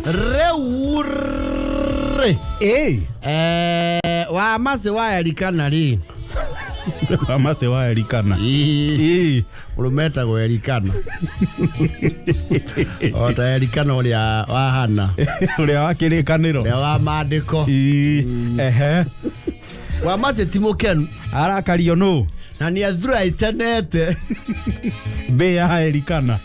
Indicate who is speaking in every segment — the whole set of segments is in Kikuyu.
Speaker 1: Rĩu rĩ,
Speaker 2: Ĩ.
Speaker 1: Wa macĩ wa Erikana rĩ.
Speaker 2: Wamacĩ wa Erikana.
Speaker 1: Ĩ.
Speaker 2: Ĩ.
Speaker 1: Mũrũme etagwo Erikana o ta Erikana ũrĩa wa Hana.
Speaker 2: Ũrĩa wa kĩrĩkanĩro.
Speaker 1: Ũrĩa wa maandĩko.
Speaker 2: Ĩ. Ehe.
Speaker 1: Wa macĩ ti mũkenu.
Speaker 2: Arakario nũ?
Speaker 1: Na nĩ athuraitenete.
Speaker 2: Mbĩ ya Erikana.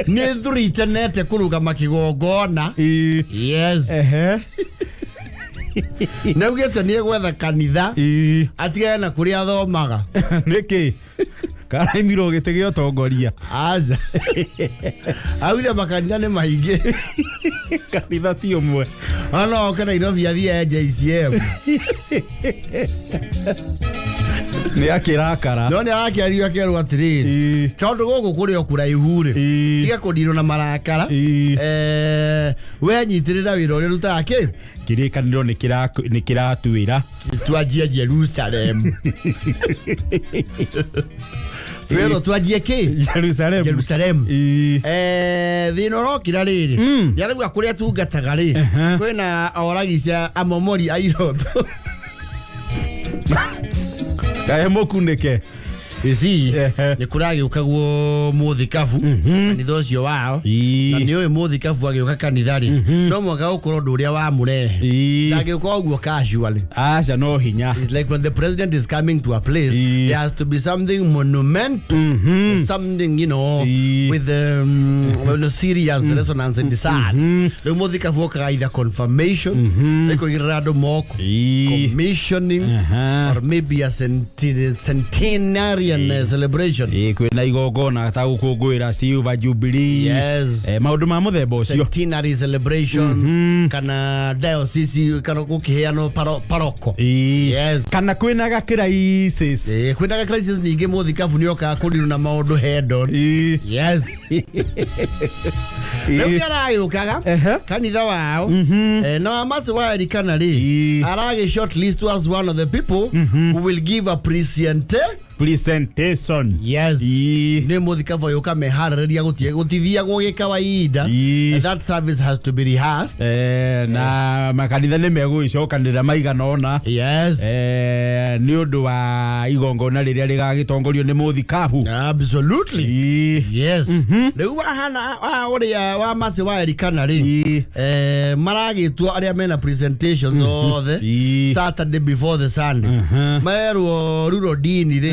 Speaker 1: Nĩ thuritenete kũrũgama kĩgongona.
Speaker 2: Ĩ.
Speaker 1: Yes.
Speaker 2: Ehe.
Speaker 1: Nĩ augĩte nĩ egwetha kanitha.
Speaker 2: Ĩ.
Speaker 1: Atigane na kũrĩa athomaga.
Speaker 2: Nĩkĩ karaimirwo gĩtĩ gĩa ũtongoria?
Speaker 1: Aca, augire makanitha nĩ maingĩ.
Speaker 2: Kanitha ti ũmwe.
Speaker 1: Ona no oke Nairobi athiĩ JCM.
Speaker 2: Nĩ akĩrakara.
Speaker 1: No nĩ arakĩario akerwo atĩrĩrĩ, tondũ gũkũ kũrĩ o kũraihu rĩ, tiga kũndirwo na marakara. We nyitĩrĩra wĩra ũrĩa ũrutaga kĩ.
Speaker 2: Kĩrĩkanĩro nĩ kĩratwĩra
Speaker 1: twanjie Jerusalem. Twĩrwo twanjie kĩ?
Speaker 2: Jerusalem.
Speaker 1: Jerusalem.
Speaker 2: Ĩ.
Speaker 1: Thĩna ũrokĩra rĩrĩ, nĩarauga kũrĩa tungataga rĩ, kwĩna oragi cia amomori a iroto.
Speaker 2: Kae mũkunĩke.
Speaker 1: Ici nĩ kũragĩũkagwo mũthikabu kanitha ũcio wao. Na nĩ ũĩ mũthikabu agĩũka kanitha rĩ, no mũhaka gũkorwo ũndũ ũrĩa wamũrehe. Ndangĩũka ũguo casually.
Speaker 2: Aca, no hinya.
Speaker 1: It's like when the president is coming to a place, there has to be something monumental, something, with a serious resonance it deserves. Rĩu mũthikabu okaga either confirmation, ĩkũigĩrĩra andũ moko, commissioning, or maybe a centenarian celebration.
Speaker 2: Ĩ, kwĩna igongona ta gũkũngũĩra silver jubilee. Maũndũ ma mũthemba ũcio.
Speaker 1: Centenary celebrations, kana diocese, kana gũkĩheanwo paroko.
Speaker 2: Kana kwĩna ga crisis.
Speaker 1: Kwĩna ga crisis ningĩ mũthikabu nĩ okaga kũrirwo na maũndũ head on. Yes. Rĩu nĩ aragĩũkaga kanitha wao. Na Wamasi wa Erikana rĩ, aragĩ shortlist as one of the people who will give a
Speaker 2: presentation.
Speaker 1: Yes. Nĩ mũthikabu agĩũka meharĩrĩria, gũtithiagwo gĩkawaida. That service has to be rehearsed.
Speaker 2: Na makanitha nĩ megũgĩcokanĩrĩra maigana ũna. Nĩ ũndũ wa igongona rĩrĩa rĩgagĩtongorio nĩ mũthikabu.
Speaker 1: Absolutely. Yes. Rĩu wahana wa ũrĩa wa Masi wa Erikana rĩ, maragĩtwo arĩa mena presentations othe Saturday before the Sunday, marerwo Ruro Dini rĩ,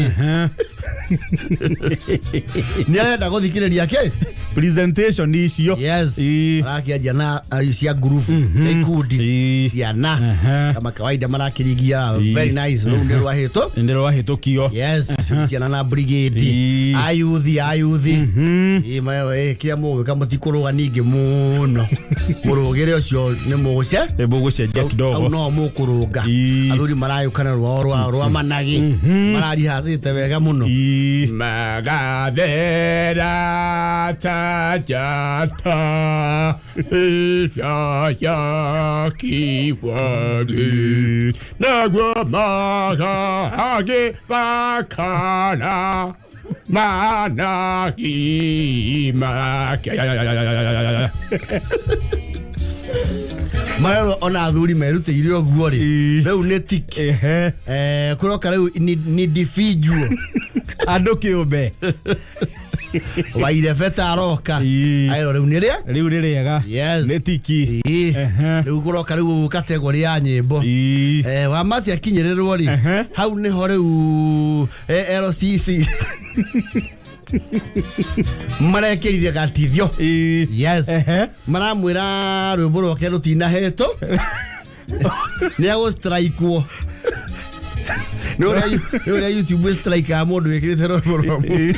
Speaker 1: nĩ arenda gũthikĩrĩria kĩ.
Speaker 2: Presentation icio.
Speaker 1: Yes. Marakĩanjia na cia ngurubu, cia ikundi, ciana kama kawaida marakĩrigia. Very nice. Rũu nĩ rwahĩtũ.
Speaker 2: Nĩ rwahĩtũkio.
Speaker 1: Yes, icio ciana na brigade. Ayuthi, ayuthi. Ĩ, marerwo kĩrĩa mũgwĩka, mũtikũrũga ningĩ mũno, mũrũgĩre ũcio nĩ mũgũce.
Speaker 2: Mũgũcenjia
Speaker 1: Hau
Speaker 2: kidogo.
Speaker 1: no mũkũrũnga. Athuri marayũkana rwao rwa managi, mararihacĩte wega mũno. Magathera ta njata ĩrĩa yakiwari naguo magagĩthakara managi make. Marerwo ona athuri merutĩire ũguo rĩ, rĩu nĩ tiki. Kũroka rĩu ni individual.
Speaker 2: Andũ kĩũmbe.
Speaker 1: Wairebeta aroka. Aerwo rĩu nĩ rĩa.
Speaker 2: Rĩu nĩ rĩega. Nĩ tiki.
Speaker 1: Rĩu kũroka rĩu category ya nyĩmbo. Wamasi akinyĩrĩrwo rĩ, hau nĩho rĩu LCC marekĩrire gatithio. Yes. Maramwĩra rwĩmbo rwake rũtinahetwo, nĩ agũstrikwo nĩ ũrĩa YouTube strike mũndũ wĩkĩrĩte rwĩmbo rwa mũndũ.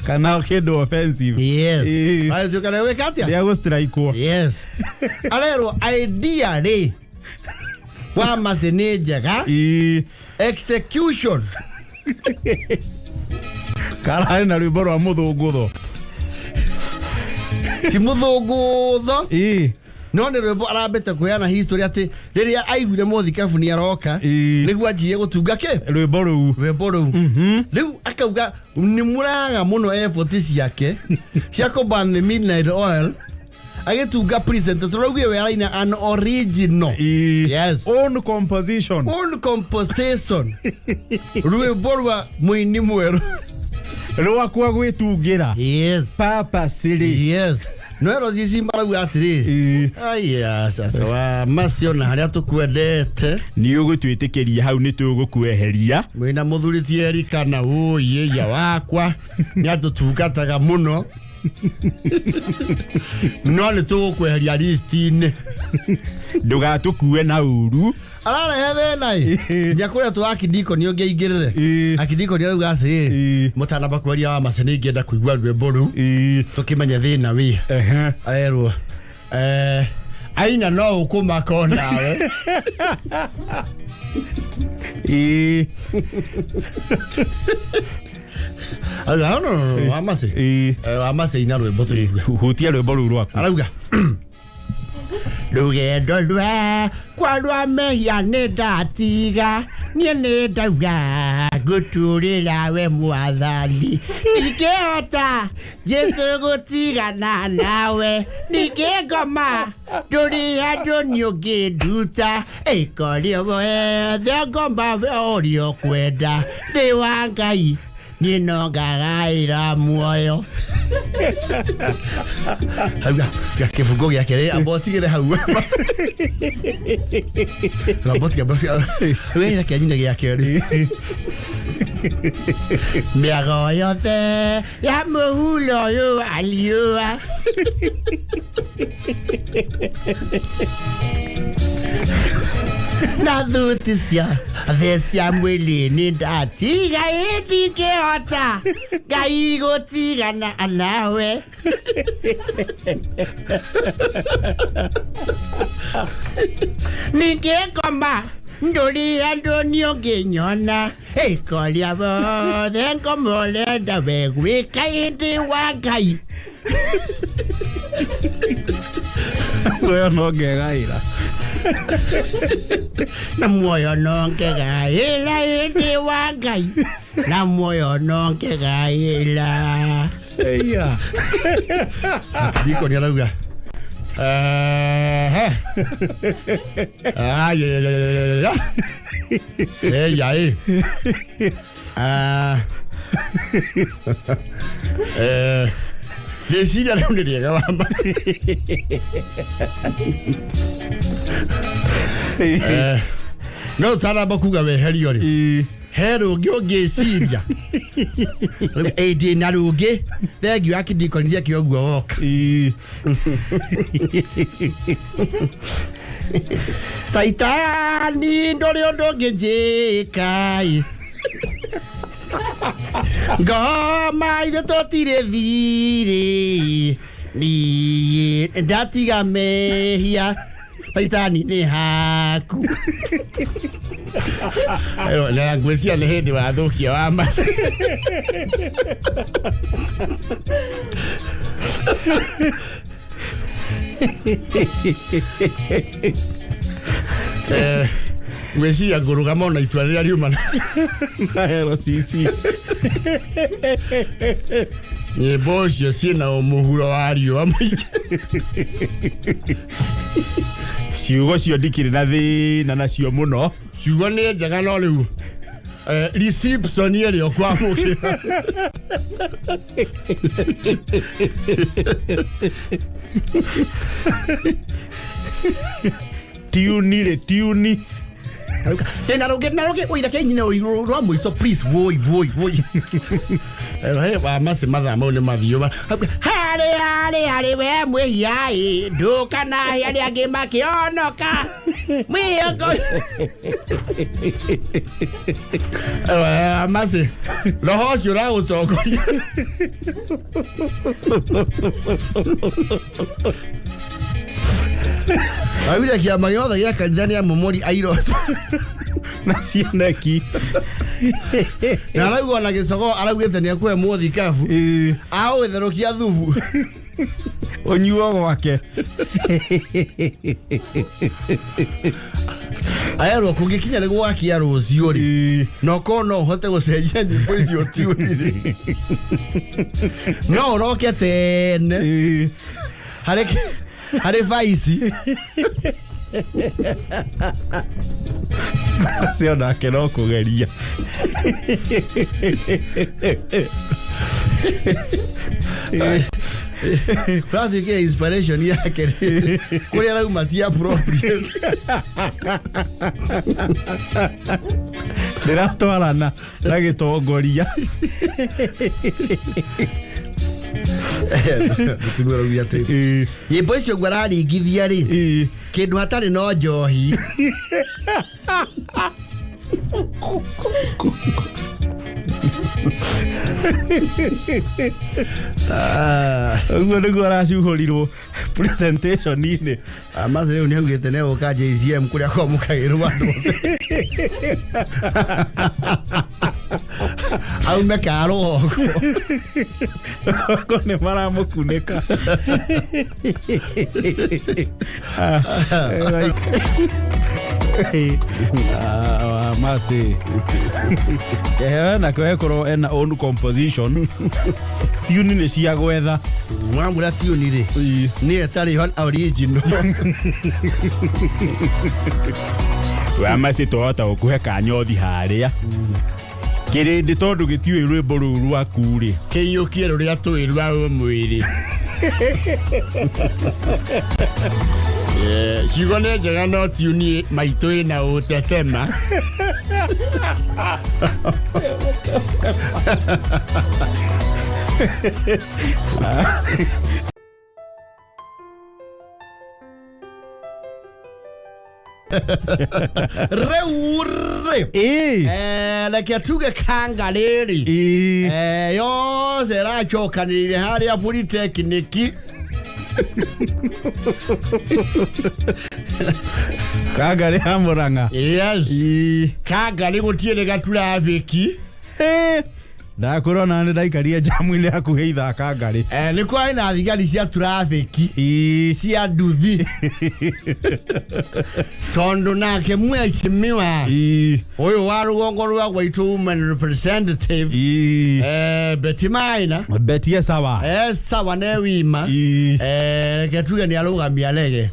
Speaker 2: Kana kĩndũ offensive.
Speaker 1: Yes. Agĩtuĩka nĩ gwĩka atĩa?
Speaker 2: Nĩ agũstrikwo.
Speaker 1: Yes. Arerwo idea rĩ Wamasi nĩ njega, execution.
Speaker 2: Kararĩ na rwĩmbo rwa mũthũngũtho.
Speaker 1: Ti mũthũngũtho, no nĩ rwĩmbo arambĩte kũheana history atĩ rĩrĩa aiguire mũthikabu nĩ aroka, nĩguo anjirie gũtunga kĩ.
Speaker 2: Rwĩmbo rũu.
Speaker 1: Rwĩmbo rũu. Rĩu akauga nĩ mũraga mũno effort ciake cia kũ burn the midnight oil. Agĩtunga presenter tũraugire we araina an original. Yes.
Speaker 2: Own composition.
Speaker 1: Own composition. Rwĩmbo rwa mũini mwerũ.
Speaker 2: Rwakwa gwĩtungĩra.
Speaker 1: Yes.
Speaker 2: Purposely.
Speaker 1: Yes. No ero cici marauga atĩrĩ. Aya sasa wa macio na harĩa tũkwendete.
Speaker 2: Nĩ ũgũtwĩtĩkĩria hau nĩ tũgũkweheria.
Speaker 1: Mwĩna mũthuri ti Erika na ũyĩia wakwa nĩ atũtungataga mũno. No nĩ tũgũkweheria list-inĩ.
Speaker 2: Ndũgatũkue na ũru.
Speaker 1: Ararehe thĩna ĩ. Nginya kũrĩa tũ akidikoni ũngĩ aingĩrĩre. Akidikoni arauga atĩrĩ, mũtanamba kweria wa mace nĩ ingĩenda kũigua rwĩmbo rũu. Tũkĩmenye thĩna wĩ. Arerwo aina no ũkũmaka onawe. Arauga no no no wa mace. Wa mace ina rwĩmbo tũigue.
Speaker 2: Hutia rwĩmbo rũu rwaku.
Speaker 1: Arauga rũgendo rwakwa rwa mehia nĩ ndatiga niĩ nĩ ndauga ngũtũrĩra we mwathani ndingĩhota Jesũ gũtigana nawe ningĩ ngoma ndũrĩ handũ niĩ ũngĩnduta ĩkorio wothe ngoma we ũrĩa ũkwenda ndĩ wa Ngai niĩ no ngagaĩra muoyo. Hau kĩbungo gĩake rĩ amba ũtigĩre hau. Amba ũtige, amba ũtige. Wĩra kĩa nyina gĩake rĩ. Mĩago yothe ya mũhuro ũyũ wa riũa. Na thuti cia thĩ cia mwĩrĩ nĩ ndatiga ĩ ndingĩhota Ngai gũtigana nawe. Ningĩ ngoma ndũrĩ handũ niĩ ũngĩnyona ĩkoria wothe ngoma ũrenda we gwĩka ĩndĩ wa Ngai.
Speaker 2: Muoyo no ngegaĩra.
Speaker 1: Na muoyo no ngegaĩra ĩndĩ wa Ngai. Na muoyo no ngegaĩra.
Speaker 2: Eia.
Speaker 1: Dikoni arauga. Ai, ai, ai, ai, ai. Eia, ĩ. Rĩciria rĩu nĩ rĩega wa maci. No ũtanamba kuga weherio rĩ. He rũngĩ ũngĩciria. Ĩ ndĩna rũngĩ. Thengiũ akidikoni gĩake ũguo woka. Saitani ndũrĩ ũndũ ũngĩnjĩka ĩ. Ngoma ithe tũtirĩ thirĩ. Niĩ ndatiga mehia. Saitani nĩ haku. Na ngwĩciria nĩ hĩndĩ wathũkia wa maci. Ngwĩciria ngũrũgama ona itua rĩrĩa riuma
Speaker 2: na hero cici.
Speaker 1: Nyĩmbo ũcio ciĩna mũhuro wa riũa mũingĩ.
Speaker 2: Ciugo cio ndikĩrĩ na thĩna nacio mũno.
Speaker 1: Ciugo nĩ njega no rĩu reception ĩrĩa ũkwamũkĩra.
Speaker 2: Tiuni rĩ, tiuni.
Speaker 1: Ndĩna rũngĩ, ndĩna rũngĩ, ũira kĩa nyina ũyũ rwa mũico, please, woi, woi, woi. He, wa maci mathaa mau nĩ mathiũ. Harĩ, harĩ, harĩ, we mwĩhia ĩ, ndũkanahe arĩa angĩ makĩonoka. Mwĩhoko. Maci, roho ũcio ũragũtongoria. Augire kĩama gĩothe gĩa kanitha nĩ amomori airo.
Speaker 2: Na cioneki.
Speaker 1: Na arauga ona gĩcogo araugĩte nĩ ekũhe mũthikabu. Aũgĩtherũkia thubu.
Speaker 2: Ũnyuo gwake.
Speaker 1: Arerwo kũngĩkinya nĩ gwakia rũciũ rĩ. Na ũkorwo no ũhote gũcenjia nyĩmbo icio tune rĩ. No ũroke tene. Harĩ Harĩ baici.
Speaker 2: Acio nake no kũgeria.
Speaker 1: Ũratuĩkire inspiration yake rĩ, kũrĩa arauma ti appropriate.
Speaker 2: Ndĩratwarana na gĩtongoria.
Speaker 1: Mũtumia ũraugire atĩrĩ, nyĩmbo icio ũguo araringithia rĩ, kĩndũ hatarĩ no njohi.
Speaker 2: Ũguo nĩguo aracuhũrirwo presentation-inĩ.
Speaker 1: Amathi rĩu nĩ augĩte nĩ egũka JCM kũrĩa kwamũkagĩrwo andũ othe. Aume karũgongo.
Speaker 2: Ko nĩ maramũkunĩka. Ah, Masi nako ekorwo ena own composition, tune nĩ cia gwetha.
Speaker 1: Mwamura tiuni rĩ, nĩ ĩtarĩ on original.
Speaker 2: Wa Masi, twahota gũkũhe kanyothi harĩa kĩrĩndĩ tondũ gĩtiũĩ rwĩmbo rũu rwaku rĩ.
Speaker 1: Kĩiyũkie rũrĩa tũĩ rwa mwĩrĩ. Ciugo nĩ njega no tiuni maitũ ĩna ũtetema. Rĩu rĩ, reke tuge kanga rĩrĩ yothe ĩracokanĩrĩire harĩa polytechnic.
Speaker 2: Kanga rĩ ya Mũrang'a.
Speaker 1: Yes. Kanga nĩ gũtiĩrĩ gaturabĩki.
Speaker 2: Ndakũrona nĩ ndaikaria jamu-inĩ hakuhĩ ithaa kangarĩ.
Speaker 1: Nĩ kwarĩ na thigari cia turabĩki cia nduthi tondũ nake mheshimiwa ũyũ wa rũgongo rwa gwitũ, woman representative, Betty Maina.
Speaker 2: Betie sawa.
Speaker 1: Sawa ne wima. Reke tuge nĩ arũgamia rege.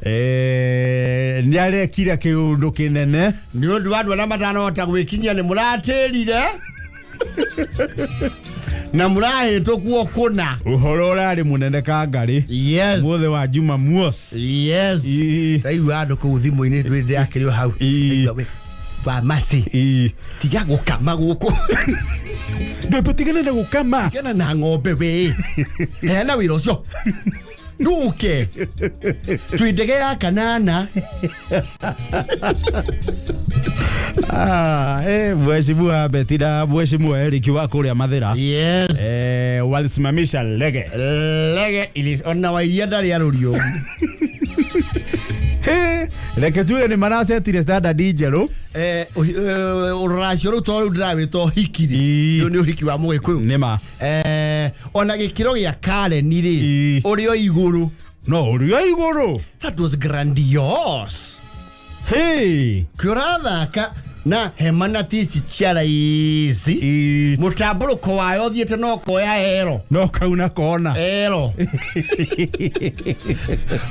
Speaker 2: Nĩ arekire kĩũndũ kĩnene.
Speaker 1: Nĩ ũndũ wa andũ arĩa matanahota gwĩkinyia, nĩ mũratĩrire na mũrahĩtũkwo kũna.
Speaker 2: Ũhoro ũrarĩ mũnene kangarĩ mũthĩ wa Jumamosi.
Speaker 1: Ndaigua andũ kũu thimũ-inĩ ndĩrakĩrĩ o hau. Ndaigua we wa Masi, tiga gũkama gũkũ.
Speaker 2: Ndũtigane na gũkama.
Speaker 1: Tigana na ng'ombe we, heana wĩra ũcio ndũke twĩ ndege ya kanana.
Speaker 2: Ah, mheshimiwa Betty na mheshimiwa Eric wa kũrĩa Mathĩra walisimamisha lege.
Speaker 1: Lege ilis ona wairia ndarĩ arũrio.
Speaker 2: Reke tuge nĩ maracetire standard njerũ.
Speaker 1: Ũracio rĩu to rĩu ndĩrawĩta ũhiki rĩ, ũyũ nĩ ũhiki wa mũgĩkũyũ.
Speaker 2: Nĩma.
Speaker 1: Ona gĩkĩro gĩa Karen rĩ, ũrĩ o igũrũ.
Speaker 2: No ũrĩ o igũrũ.
Speaker 1: That was grandiose.
Speaker 2: Hey.
Speaker 1: Kĩũrathaka na hema na tici cia raici, mũtambũrũko wayo ũthiĩte no koya ero.
Speaker 2: No kauna kona.
Speaker 1: Ero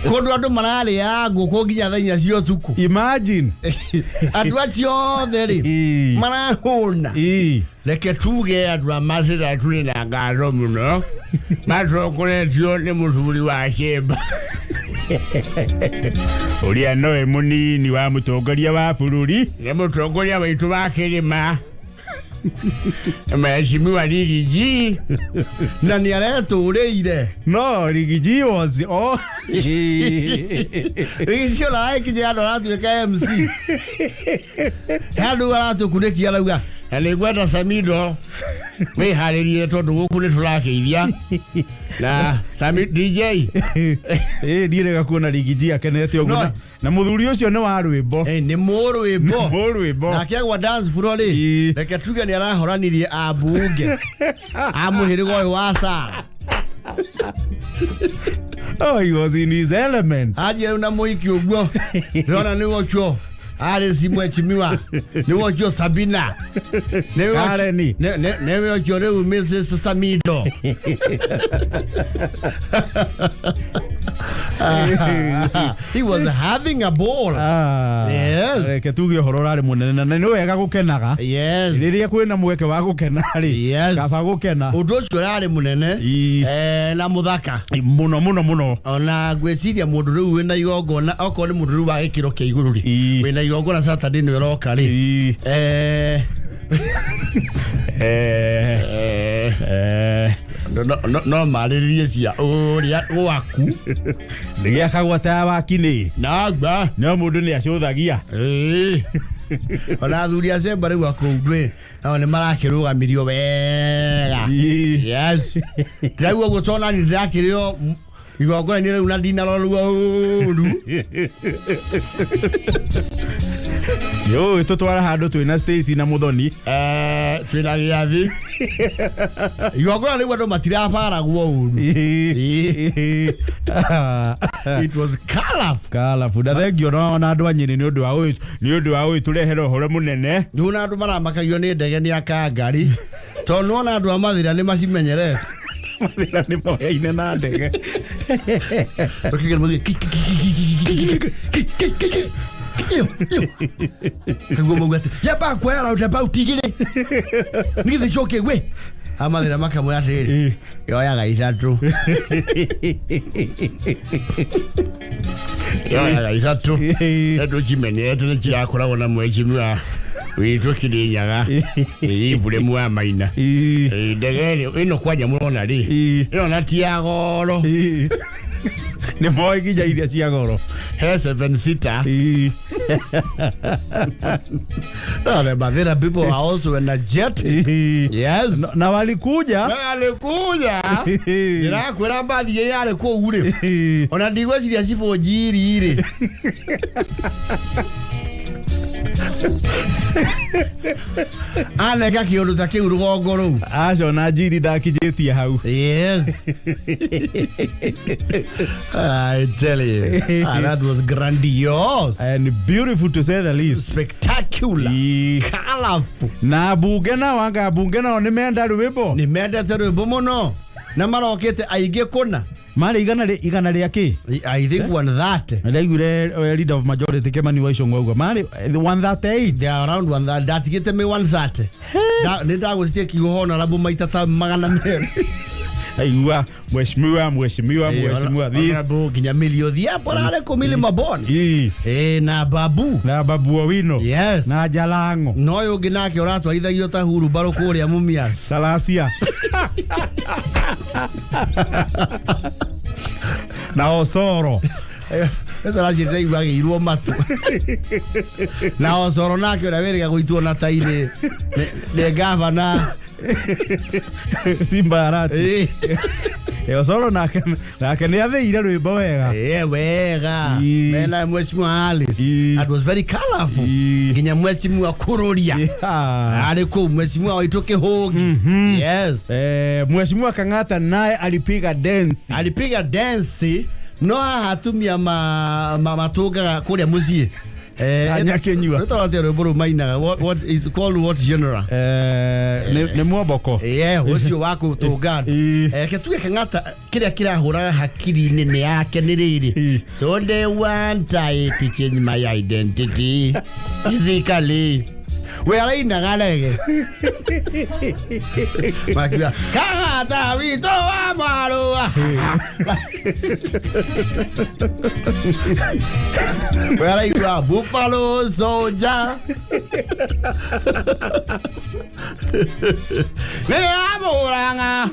Speaker 1: kũndũ andũ mararĩa ngũkũ nginya thaa 4 cia ũtukũ.
Speaker 2: Imagine.
Speaker 1: Andũ acio othe rĩ, marahũna. Reke tuge andũ a Macĩra tũrĩ na ngatho mũno, matongoretio nĩ mũthuri wa Cemba
Speaker 2: ũrĩa nowe mũnini wa mũtongoria wa bũrũri.
Speaker 1: Nĩ mũtongoria waitũ wa kĩrĩma, Mheshimiwa Rigiji, na nĩ aretũrĩire.
Speaker 2: No Rigiji was, oh.
Speaker 1: Rigiji ona agĩkinya handũ aratuĩka MC, he handũ aratũkunĩkia arauga na nĩ ngwenda Samido wĩharĩrie tondũ gũkũ nĩ tũrakĩithia na Sami DJ.
Speaker 2: Niĩ rega kuona Rigiji akenete ũguo.
Speaker 1: No.
Speaker 2: Na mũthuri ũcio nĩ wa rwĩmbo.
Speaker 1: Nĩ mũrwĩmbo.
Speaker 2: Mũrwĩmbo.
Speaker 1: Nake agwa dance floor rĩ, reke tuge nĩ arahoranirie ambunge a mũhĩrĩga ũyũ wa Sara.
Speaker 2: Oh, he was in his element.
Speaker 1: Anjie rĩu na mũhiki ũguo ndĩrona nĩ wocio arĩ si mheshimiwa, nĩ wocio Sabina.
Speaker 2: Kareni.
Speaker 1: Nĩwe ũcio rĩu Mrs Samido. He was having a ball.
Speaker 2: Ah,
Speaker 1: Yes.
Speaker 2: Reke tuge ũhoro ũrarĩ mũnene na nĩ wega gũkenaga.
Speaker 1: Yes.
Speaker 2: Rĩrĩa kwĩna mweke wa gũkena rĩ,
Speaker 1: Yes.
Speaker 2: kaba gũkena.
Speaker 1: Ũndũ ũcio ũrarĩ mũnene na mũthaka.
Speaker 2: Mũno mũno mũno.
Speaker 1: Ona ngwĩciria mũndũ rĩu wĩna igongona, okorwo nĩ mũndũ rĩu wa gĩkĩro kĩa igũrũ rĩ, wĩna igongona Saturday nĩ ũroka rĩ, no marĩrĩrie cia ũrĩa gwaku.
Speaker 2: Nĩ gĩakagwo ta wakinĩ.
Speaker 1: Nagwa.
Speaker 2: No mũndũ nĩ acũthagia.
Speaker 1: Ona athuri a cemba rĩu akũu ndwĩ nao nĩ marakĩrũgamirio wega. Yes, ndĩraigua ũguo tondũ nani ndĩrakĩrĩo igongona-inĩ rĩu na ndinarorwo ũru.
Speaker 2: Yũĩ tũtwara handũ twĩna Stacy na Mũthoni.
Speaker 1: Twĩna gĩathĩ igongona rĩu andũ matirabaragwo ũru. It was colorful.
Speaker 2: Kalabu na thengio na andũ a Nyĩrĩ nĩ ũndũ wa ũyũ, nĩ ũndũ wa ũyũ tũrehere ũhoro mũnene.
Speaker 1: Rĩu na andũ maramakagio nĩ ndege nĩ akangari tondũ nĩwona andũ a Mathĩra nĩ macimenyerete.
Speaker 2: Mathĩra nĩ moyaine na ndege.
Speaker 1: Ũkĩgera mũthiĩ ki, ki, ki, ki, ki, ki, ki, ki, ki, ki, ki, ki. Iyo, iyo. Kaguo mauga atĩ yamba kuoya roundabout igĩrĩ nĩgetha icoke gwe amathĩra makamwĩra atĩrĩrĩ, yoyaga ithatũ, yoyaga ithatũ, tondũ cimenyerete nĩ cirakoragwo na mwecimiwa witũ Kĩrĩnyaga Iburemu wa Maina. Ndege ĩno kwanja mũrona rĩ, ĩno na ti ya goro.
Speaker 2: Nĩ moĩ nginya iria cia goro.
Speaker 1: He seven seater. No, the Mathira people are also energetic. Yes.
Speaker 2: Na walikuja.
Speaker 1: Alikuja. Ndĩrakwĩra mbathi yarĩ kũu rĩ. Ona ndigwĩciria cibũ njiri rĩ. Aneka kĩũndũ ta kĩu rũgongo rũu.
Speaker 2: Aca ona njiri ndakinyĩtie hau.
Speaker 1: Yes. I tell you. Ah, that was grandiose.
Speaker 2: And beautiful to say the least.
Speaker 1: Spectacular. Colorful.
Speaker 2: Na bunge nao anga bunge nao nĩ menda rwĩmbo.
Speaker 1: Nĩ mendete rwĩmbo mũno. Na marokĩte aingĩ kũna.
Speaker 2: Marĩ igana rĩa kĩ?
Speaker 1: I think 130.
Speaker 2: Ndaiguire leader of majority Kimani wa Ichung'wa auga marĩ 138.
Speaker 1: They are around 130. Ndatigĩte mĩ 130. Nĩ ndagũcitie kiugo honorable maita ta 200.
Speaker 2: Aigua mheshimiwa, mheshimiwa, mheshimiwa this.
Speaker 1: Honorable nginya Millie Odhiambo ararĩ kũ Milima Bon. Na Babu.
Speaker 2: Na Babu Owino.
Speaker 1: Yes.
Speaker 2: Na Jalango.
Speaker 1: Na ũyũ ũngĩ nake ũratwarithagio ta hurumbarũ kũrĩa Mumias.
Speaker 2: Salasia. Na Osoro.
Speaker 1: Salasia ndĩraigua agĩirwo matũ. Na Osoro nake ũrĩa wĩrĩga gũitwo na tairĩ nĩ gavana.
Speaker 2: Simba Arati. Osoro nake nĩ athĩire rwĩmbo wega.
Speaker 1: Wega. Mena Mheshimiwa Alice. That was very colorful. Nginya Mheshimiwa Kururia. Arĩ kũu Mheshimiwa waitũ Kĩhũngi. Yes.
Speaker 2: Mheshimiwa Kang'ata naye alipiga dance.
Speaker 1: Alipiga dance. No haha atumia matũngaga kũrĩa mũciĩ.
Speaker 2: Nyakinyua.
Speaker 1: Rwĩtagwo atĩa rwĩmbo rũu mainaga? What is called what genre?
Speaker 2: Nĩ mwoboko.
Speaker 1: Yeah, ũcio wa gũtũnga andũ. Reke tuge Kang'ata kĩrĩa kĩrahũraga hakiri-inĩ nĩ yake nĩ rĩrĩ. So they want I to change my identity physically. We arainaga rege. Makiuga Kang'ata witũ wa marũa. We araigua Buffalo Soldier. Nĩ amũraga.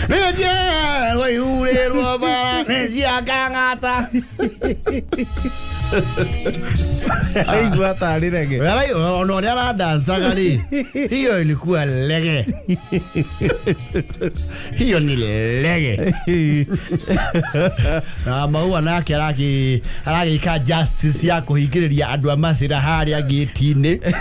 Speaker 1: Nĩ njerwo ihurĩrwo bara nĩ cia Kang'ata.
Speaker 2: Aigua tarĩ rege.
Speaker 1: Ona ũrĩa aradancaga rĩ, hiyo ilikuwa lege. Hiyo ni lege. Na Maua nake aragĩka justice ya kũhingĩrĩria andũ a Mathĩra harĩa gĩti-inĩ.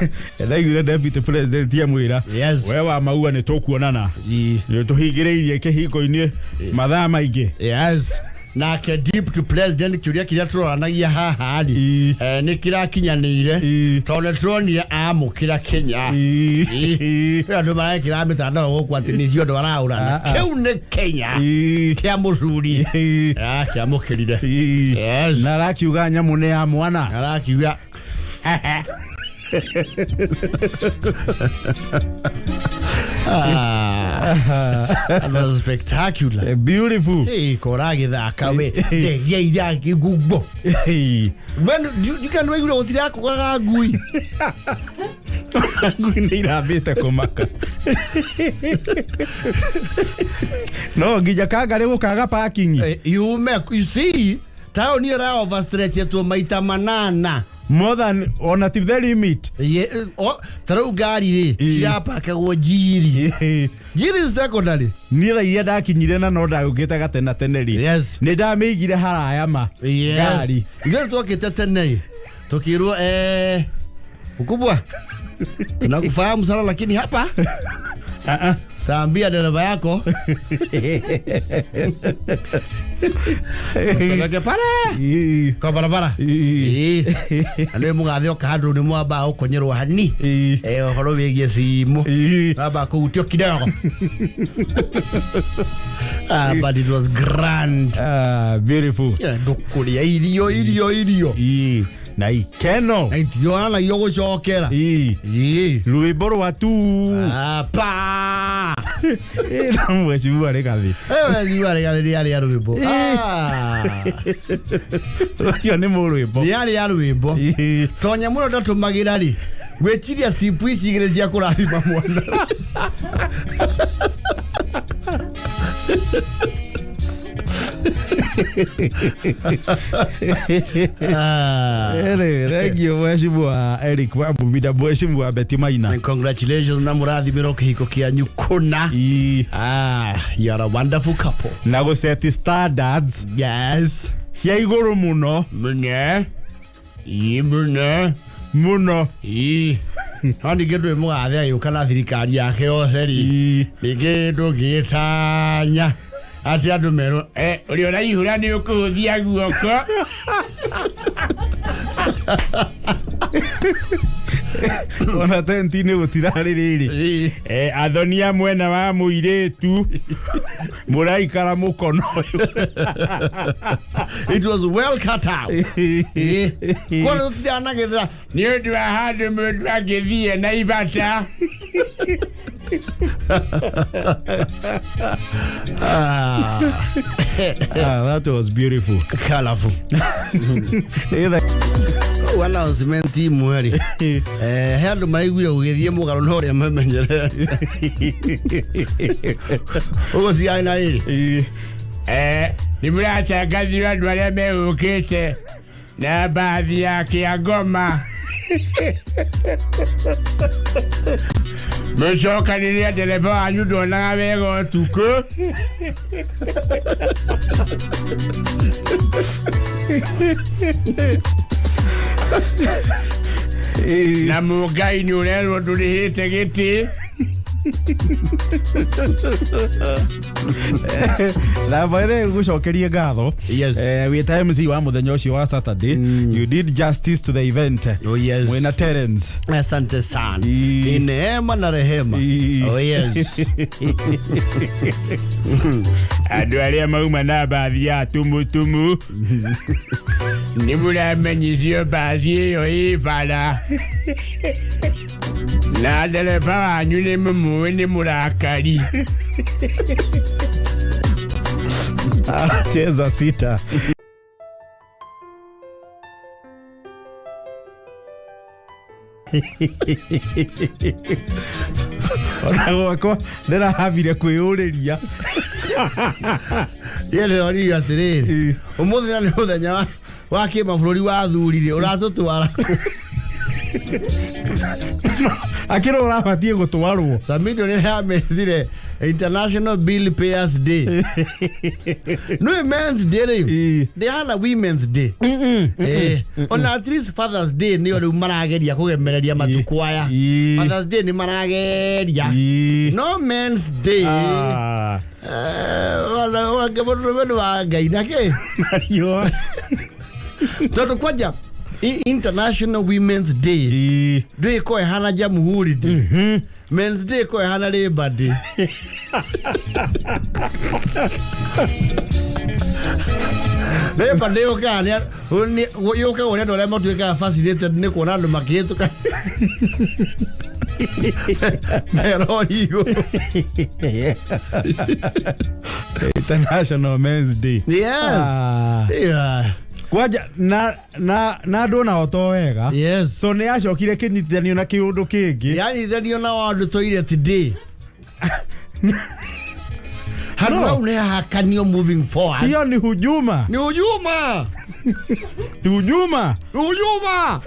Speaker 2: Ndaiguire deputy president amwĩra,
Speaker 1: Yes.
Speaker 2: we wa Maua nĩ tũkuonana. Nĩ tũhingĩrĩirie kĩhingo-inĩ mathaa maingĩ.
Speaker 1: Yes. Nake deputy president kĩũria kĩrĩa tũroranagia haha rĩ, nĩ kĩrakinyanĩire, tondũ nĩ tũronire amũkĩra Kenya. Kwĩ andũ marekĩra mĩtandao gũkũ atĩ nĩcio andũ araũrana.
Speaker 2: Ah, ah.
Speaker 1: Kĩu nĩ Kenya kĩa mũcuri. Kĩamũkĩrire. Yes.
Speaker 2: Na arakiuga nyamũ nĩ ya mwana.
Speaker 1: Arakiuga Ah, that was spectacular.
Speaker 2: Beautiful.
Speaker 1: Hey, koragĩthaka we ndegia irakĩngungo. When you can waigua gũtirĩ akũgaga ngui.
Speaker 2: Ngui nĩ irambĩte kũmaka no nginya kangarĩ gũkaga parking.
Speaker 1: Yume, you see, taũni ĩra overstretchetwo maita manana.
Speaker 2: More than ona ti the limit.
Speaker 1: Ta rĩu ngari rĩ, cirapakagwo Njiri. Njiri secondary.
Speaker 2: Niĩ thaa iria ndakinyire na no ndagũkĩte gatena tene rĩ, nĩ ndamĩigire haraya ma ngari.
Speaker 1: Ithuĩ twokĩte tene tukirwo, mkubwa, tunakufahamu sana lakini hapa
Speaker 2: Ah, ah.
Speaker 1: taambia dereva yako peleke pale kwa barabara. Na nĩ mũgathe oka handũ nĩ mwambaga gũkonyerwo hani. Ũhoro wĩgiĩ simu. Mwambaga kũhutio kidogo. Ah, but it was grand.
Speaker 2: Ah, beautiful.
Speaker 1: Yeah, ndũkũrĩa irio irio irio.
Speaker 2: Na ikeno.
Speaker 1: Na itionanagia gũcokera.
Speaker 2: Rwĩmbo rwa tu.
Speaker 1: Ah, pa.
Speaker 2: Na mheshimiwa Rigathi.
Speaker 1: Mheshimiwa Rigathi nĩ arĩa rwĩmbo. Ah.
Speaker 2: Ũcio nĩ mũrwĩmbo.
Speaker 1: Nĩ arĩa rwĩmbo. Tonya mũno ndatũmagĩra rĩ, gwĩciria cipu ici igĩrĩ cia kũrathima mwana. Ah.
Speaker 2: Ere, thank you mheshimiwa Eric Wambubi na mheshimiwa Betty Maina.
Speaker 1: And congratulations na mũrathimĩrwo kĩhiko kĩanyu kũna. Ah, you are a wonderful couple.
Speaker 2: Na gũset standards
Speaker 1: Yes.
Speaker 2: cia igũrũ mũno.
Speaker 1: Mũno. Ĩ mũno.
Speaker 2: Mũno.
Speaker 1: Ĩ. No ningĩ ndũĩ mũgathe agĩũka na thirikari yake yothe rĩ, ningĩ ndũngĩgĩtanya atĩ andũ merwo, ũrĩa ũraihũra nĩ ũkũhũthia guoko.
Speaker 2: Ona tenti-inĩ gũtirarĩ rĩrĩ. Athonia mwena wa mũirĩtu mũraikara mũkono ũyũ.
Speaker 1: It was well cut out. Kwoguo tũtiranagĩthĩra nĩ ũndũ wa handũ mũndũ angĩthiĩ na ibata.
Speaker 2: Ah, that was beautiful.
Speaker 1: Colorful. Rĩu announcement imwe rĩ, he andũ maraiguire gũgĩthiĩ mũgarũ na ũrĩa mamenyerete. Ũguo ciarĩ na rĩrĩ. Nĩ mũratangathirwo andũ arĩa megũkĩte na mbathi ya Kĩangoma. Mũcokanĩrĩre ndereba wanyu ndonaga wega ũtukũ. Na mũngai nĩ ũrerwo ndũrĩhĩte gĩtĩ.
Speaker 2: Na baithe gucokerie ngatho.
Speaker 1: Yes.
Speaker 2: Wĩ ta MC wa mũthenya ũcio wa Saturday, you did justice to the event.
Speaker 1: Oh, yes.
Speaker 2: Mwena Terence.
Speaker 1: Asante sana. Ni neema na rehema. Oh, yes. Andũ arĩa mauma na mbathi ya tumutumu nĩ mũramenyithio mbathi ĩyo ĩ bara na ndereba wanyu nĩ mũmũĩ nĩ mũrakari.
Speaker 2: Cheza sita. Ona gwakwa ndĩrahabire kwĩyũrĩria.
Speaker 1: Niĩ ndĩroririo atĩrĩrĩ, ũmũthĩ na nĩ mũthenya wa kĩmabũrũri wa athuri rĩ, ũratũtwara kũ?
Speaker 2: Akĩrwo ũrabatiĩ gũtwarwo.
Speaker 1: Samido rĩrĩa amethire International Bill Payers Day. No Men's Day rĩ, ndĩhana Women's Day. Ona at least Father's Day nĩyo rĩu marageria kũgemereria matukũ aya. Father's Day nĩ marageria. No Men's Day. Mũndũrũme nĩ wa Ngai na kĩ?
Speaker 2: Mariũa.
Speaker 1: Tondũ kwanja International Women's Day ndũĩ ko ĩhana Jamhuri Day. Men's Day ko ĩhana Labor Day. Labor Day yũkaga yũkaga ũrĩa andũ arĩa matuĩkaga fascinated nĩ kuona andũ makĩhĩtũka merori igũrũ.
Speaker 2: International Men's Day.
Speaker 1: Yes. Yeah.
Speaker 2: Kwanja na andũ nao to wega. Tondũ nĩ yacokire kĩnyitithanio na kĩũndũ kĩngĩ.
Speaker 1: Yanyithanio na World Toilet Day. Handũ
Speaker 2: No.
Speaker 1: hau nĩ hahakanio moving forward.
Speaker 2: Hiyo ni hujuma.
Speaker 1: Ni hujuma.
Speaker 2: Ni hujuma.
Speaker 1: Ni hujuma.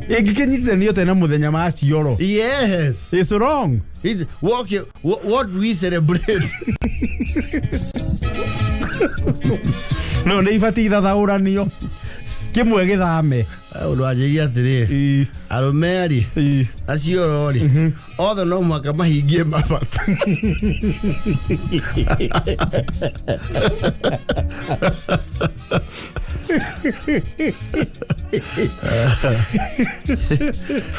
Speaker 2: Ĩngĩkĩnyitithanio te na mũthenya wa cioro.
Speaker 1: Yes.
Speaker 2: It's wrong.
Speaker 1: It's, what, what we celebrate.
Speaker 2: No, nĩ ibatiĩ ithathaũranio. Kĩmwe gĩthame.
Speaker 1: Ũndũ wanjĩria atĩrĩrĩ, arũme rĩ, acio rĩ, othe no mũhaka mahingie mabata.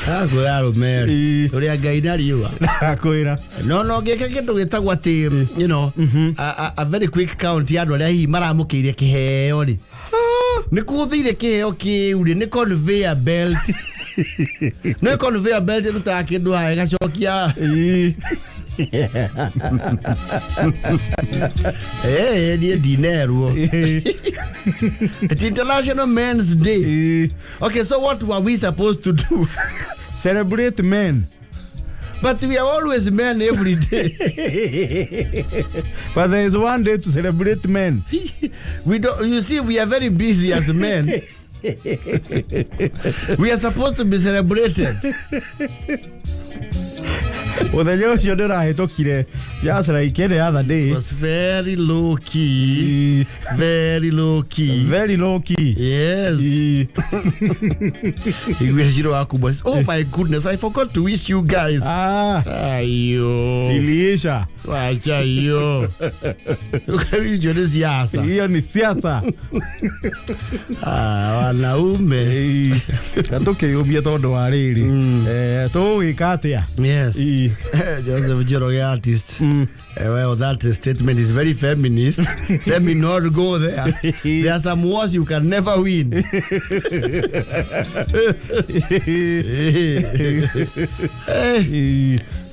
Speaker 1: Akwĩra arũme rĩ, ũrĩa Ngai na riũa.
Speaker 2: Akwĩra.
Speaker 1: No ngĩka kĩndũ gĩtagwo atĩ, you know, a very quick count ya andũ arĩa hihi maramũkĩire kĩheo rĩ. Nĩ kũhũthĩire kĩheo kĩu rĩ, nĩ conveyor belt. Nĩ conveyor belt ĩrutaga kĩndũ haha ĩgacokia. Niĩ ndinerwo. It's International Men's Day. Okay, so what were we supposed to do?
Speaker 2: Celebrate men.
Speaker 1: But we are always men every day.
Speaker 2: But there is one day to celebrate men.
Speaker 1: We don't, you see, we are very busy as men. We are supposed to be celebrated.
Speaker 2: Mũthenya ũcio ndĩrahĩtũkire just like any other day.
Speaker 1: It was very low key. Very low key.
Speaker 2: Very low key.
Speaker 1: Yes. Igwe Shiro Akubwa. Oh my goodness, I forgot to wish you guys. Ayo.
Speaker 2: Iliisha.
Speaker 1: Wacha hiyo. Hiyo ni siasa.
Speaker 2: Hiyo ni siasa.
Speaker 1: Wanaume.
Speaker 2: Na tũkĩyũmia tondũ wa rĩrĩ. Tũgũgĩka atĩa?
Speaker 1: Yes. Joseph Njoroge artist. Well, that statement is very feminist. Let me not go there. There are some wars you can never win.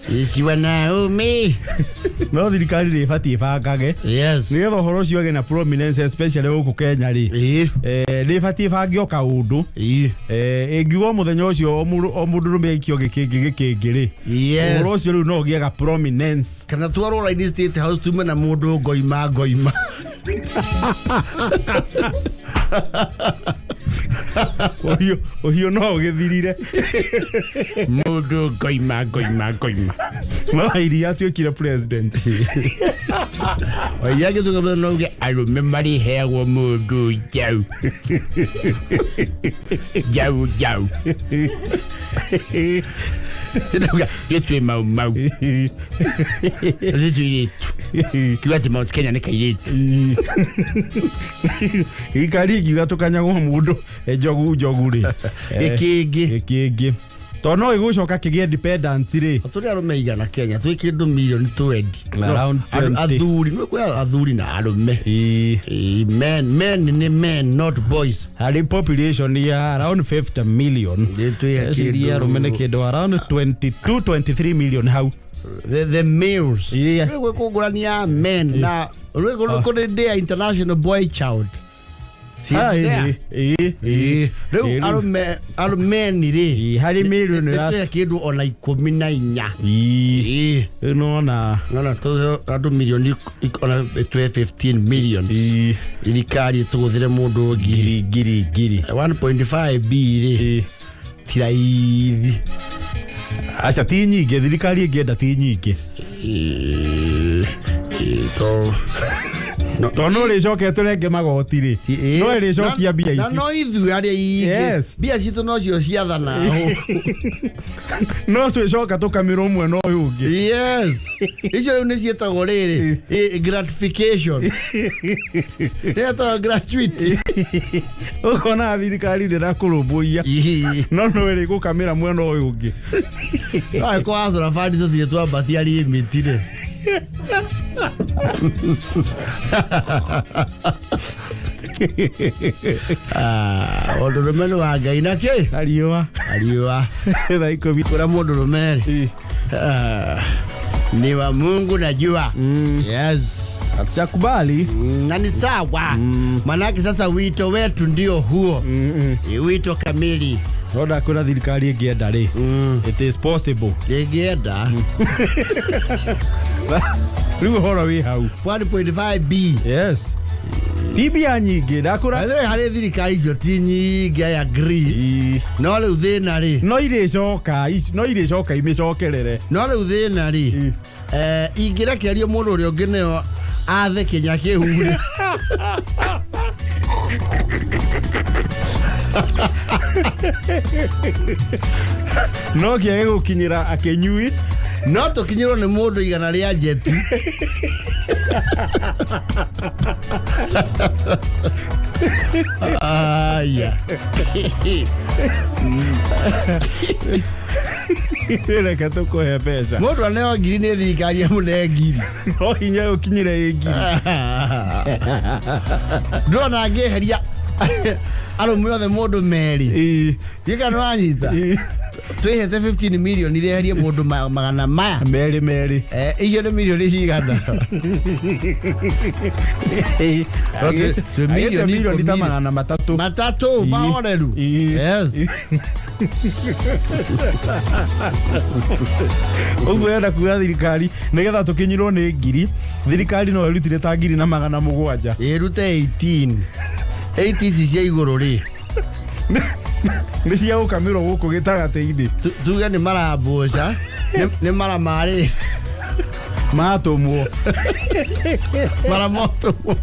Speaker 1: Sisi wanaume.
Speaker 2: No thirikari nĩ ĩbatiĩ ĩbangage.
Speaker 1: Yes.
Speaker 2: Nĩgetha ũhoro ũcio ũgĩe na prominence especially gũkũ Kenya rĩ. Nĩ ĩbatiĩ ĩbange o kaũndũ. Ĩngiuga mũthenya ũcio o mũndũrũme aikio gĩkĩngĩ gĩkĩngĩ rĩ.
Speaker 1: Yes.
Speaker 2: Ũhoro ũcio rĩu no ũgĩaga prominence.
Speaker 1: Kana twarwo raini State House tume na mũndũ ngoima ngoima.
Speaker 2: Ũhiũ no ũgĩthirire.
Speaker 1: Mũndũ ngoima ngoima ngoima.
Speaker 2: No iria atuĩkire president.
Speaker 1: Oiria gĩtũka no uge arũme marĩheagwo mũndũ njaũ. Njaũ njaũ. Ndauga gĩtue mau mau. Gĩtue irĩtu. Kiuga atĩ Mount Kenya nĩ kairĩtu.
Speaker 2: Thirikari ĩngiuga tũkanyagwo mũndũ njogu njogu rĩ.
Speaker 1: Gĩkĩngĩ.
Speaker 2: Gĩkĩngĩ. Tondũ no ĩgũcoka kĩgĩe independence rĩ.
Speaker 1: Tũrĩ arũme igana Kenya, twĩ kĩndũ milioni 20.
Speaker 2: Around 20.
Speaker 1: Athuri, nĩ kwĩ athuri na arũme. Men, men ni men, not boys.
Speaker 2: Harĩ population ya around 50 million.
Speaker 1: Nĩ twĩ
Speaker 2: Eciria arũme nĩ kĩndũ around 22, 23 million hau.
Speaker 1: The males.
Speaker 2: Yeah.
Speaker 1: Nĩ gwĩ kũngũrania men na rĩ kũrĩ day ya International Boy Child. Rĩu arũme arũme ni rĩ.
Speaker 2: Harĩ milioni
Speaker 1: ya kĩndũ ona 14.
Speaker 2: Rĩu nona
Speaker 1: Nona andũ milioni ona 15 millions. Thirikari tũgũthire mũndũ ngiri
Speaker 2: ngiri ngiri
Speaker 1: 1.5 B rĩ. Ti raithi.
Speaker 2: Aca ti nyingĩ, thirikari ĩngĩenda ti nyingĩ.
Speaker 1: To
Speaker 2: Tondũ no rĩcoke tũrenge magoti rĩ, no ĩrĩcokia mbia
Speaker 1: na
Speaker 2: ici.
Speaker 1: No ithuĩ arĩa ingĩ
Speaker 2: Yes.
Speaker 1: mbia citũ nocio ciathana.
Speaker 2: No twĩcoka tũkamĩrwo mwena ũyũ ũngĩ.
Speaker 1: Yes, icio rĩu nĩ ciĩtagwo rĩrĩ gratification, ĩtagwo gratuity.
Speaker 2: Ũkona thirikari ndĩrakũrũmbũiya, no no ĩrĩgũkamĩra mwena ũyũ ũngĩ.
Speaker 1: No ĩko wacũra bandi tũthiĩ twambatia limit rĩ. Ah, ũndũrũme nĩ wa Ngai na kĩ
Speaker 2: Na riũa.
Speaker 1: Riũa.
Speaker 2: Thaa 10.
Speaker 1: Kũrĩa mũndũrũme rĩ, ah, ni wa Mungu na jua. Yes.
Speaker 2: Hatujakubali.
Speaker 1: Na ni sawa, manake sasa wito wetu ndio huo. Ni wito kamili.
Speaker 2: No ndakwĩra thirikari ĩngĩenda rĩ, it is possible.
Speaker 1: Ĩngĩenda.
Speaker 2: Rĩu ũhoro wĩ hau.
Speaker 1: 1.5 b.
Speaker 2: Yes, ti mbia nyingĩ ndakũra.
Speaker 1: By the way, harĩ thirikari icio ti nyingĩ, I agree. No rĩu thĩna rĩ,
Speaker 2: No irĩcoka, no irĩcoka imĩcokerere.
Speaker 1: No rĩu thĩna rĩ, ingĩrekerio mũndũ ũrĩa ũngĩ nĩyo athe kĩnya kĩu rĩ.
Speaker 2: No kĩage gũkinyĩra akĩnyui.
Speaker 1: No tũkinyĩrwo nĩ mũndũ 100 rĩa njeti. Aya.
Speaker 2: Reke tũkũhe mbeca.
Speaker 1: Mũndũ aneo ngiri nĩ thirikari, amũne ngiri.
Speaker 2: No hinya ũkinyĩre ĩ ngiri.
Speaker 1: Ndona ngĩeheria arũme othe mũndũ merĩ. Gĩka nĩ wanyita. Twĩhete 15 million ireherie mũndũ magana maya.
Speaker 2: Merĩ merĩ.
Speaker 1: Icio nĩ milioni cigana? Twĩ
Speaker 2: Agĩte
Speaker 1: milioni
Speaker 2: milioni ta
Speaker 1: 10.
Speaker 2: 300.
Speaker 1: 300 mahoreru. Yes.
Speaker 2: Ũguo enda kuga thirikari nĩgetha tũkinyirwo nĩ ngiri, thirikari no ĩrutire ta 1700.
Speaker 1: Ĩrute 18 8 ici cia igũrũ rĩ.
Speaker 2: Nĩ cia gũkamĩrwo gũkũ gĩtagatĩ-inĩ.
Speaker 1: Tuge nĩ marambũca, nĩ mara marĩ
Speaker 2: Matũmwo.
Speaker 1: Mara motũmwo.